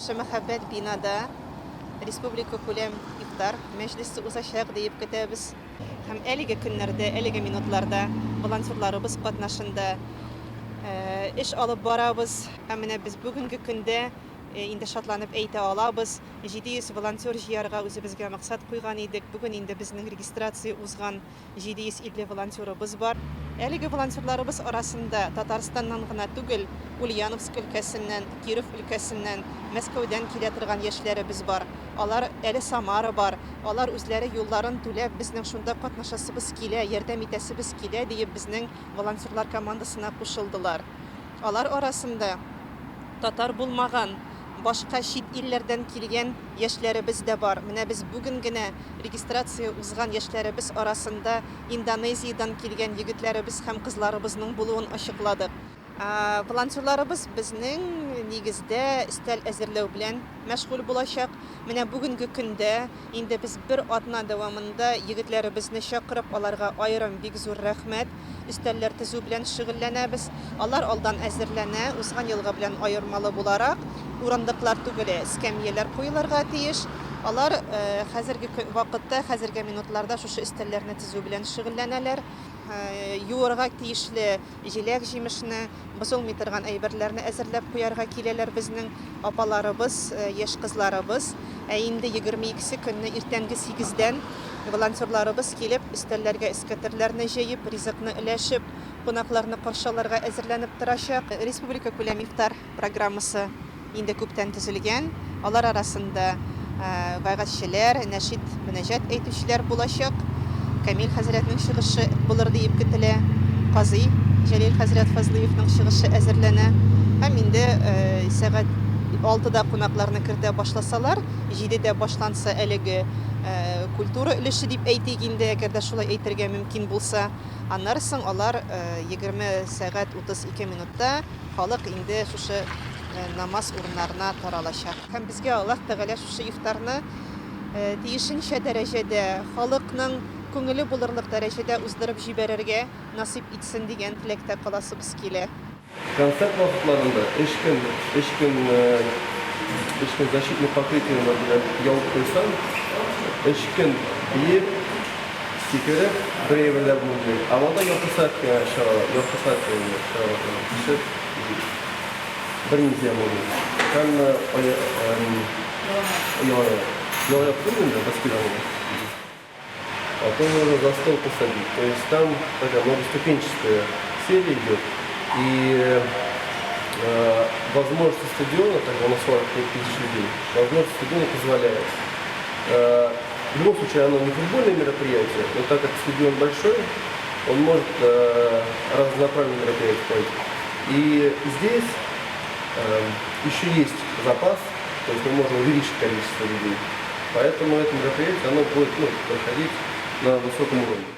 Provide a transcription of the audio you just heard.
Шушы мәһабәт бинада республикакүләм ифтар мәҗлесе узачак диеп көтәбез. Һәм әлеге көннәрдә, әлеге минутларда волонтерларыбыз катнашында эш алып барабыз. Һәм менә без бүгенге көндә инде шатланып әйтә алабыз, 700 волонтер җыярга үзебезгә максат куйган идек. Бүген инде безнең регистрация узган 750 волонтерыбыз бар. Әлеге волонтерларыбыз арасында Татарстаннан гына түгел, Ульяновск өлкәсеннән, Киров өлкәсеннән, Мәскәүдән килә торган яшьләребез бар. Алар, әле Самара бар. Алар үзләре юлларын түләп, безнең шунда катнашасыбыз килә, ярдәм итәсебез килә, диеп безнең волонтерлар командасына кушылдылар. Алар арасында татар булмаган, башка чит илләрдән килгән яшьләребез дә бар. Менә без бүген генә регистрация узган яшьләребез арасында Индонезиядән килгән егетләребез һәм кызларыбызның булуын ачыкладык. Волонтерларыбыз безнең нигездә өстәл әзерләү белән мәшгуль булачак. Менә бүгенге көндә инде без бер атна дәвамында егетләребезне чакырып, аларга аерым бик зур рәхмәт, өстәлләр төзү белән шөгыльләнәбез. Алар алдан әзерләнә, узган елгы белән аермалы буларак, урындыклар түгел, ә эскәмияләр куелырга тиеш. Алар хәзерге вакытта, хәзерге минутларда шушы өстәлләрне төзү белән шөгыльләнәләр. Юырга тиешле җиләк-җимешне, бозылмый торган әйберләрне әзерләп куярга киләләр безнең апаларыбыз, яшь кызларыбыз. Ә инде 22 көнне иртәнге сигездән волонтерларыбыз килеп, өстәлләргә эскәтерләрне җәеп, ризыкны өләшеп, кунакларны каршы алырга әзерләнеп торачак. Республикакүләм ифтар программасы инде күптән төзелгән. Алар арасында вәгазьчеләр, нәшид, мөнәҗәт әйтүчеләр булачак. Камил хәзрәтнең чыгышы булыр диеп көтелә. Казый Җәлил хәзрәт Фазлыевның чыгышы әзерләнә. Һәм инде сәгать алтыда кунакларны кертә башласалар, җидедә башланса әлеге культура өлеше дип әйтик инде, әгәр дә шулай әйтергә мөмкин булса. Аннары соң алар 20 сәгать 32 минутта Халык инде шушы намаз урыннарына таралачак. Һәм безгә Аллаһ Тәгалә шушы ифтарны тиешенчә дәрәҗәдә, халыкның күңеле булырлык дәрәҗәдә уздырып җибәрергә насыйп итсен дигән теләктә каласыбыз килә. Концерт вакытларында өч көн, өч көн, өч көн защитный покрытие белән ябып куйсаң, өч көн биеп, Сикереп, бер әйбер дә булмый. Ә монда ярты сәгать кенә чыгалар, ярты сәгать кенә чыгалар. Кеше берни зыян булмый. Һәм ялаяк түгел инде, баскетбол. Потом нужно за стол посадить. То есть там такая многоступенчатая серия идет. И возможности стадиона, так как у нас 45 тысяч людей, возможности стадиона позволяет. В любом случае, оно не футбольное мероприятие, но так как стадион большой, он может разнонаправленные мероприятия проводить. И здесь еще есть запас, то есть мы можем увеличить количество людей. Поэтому это мероприятие, оно будет, ну, проходить на высоком уровне.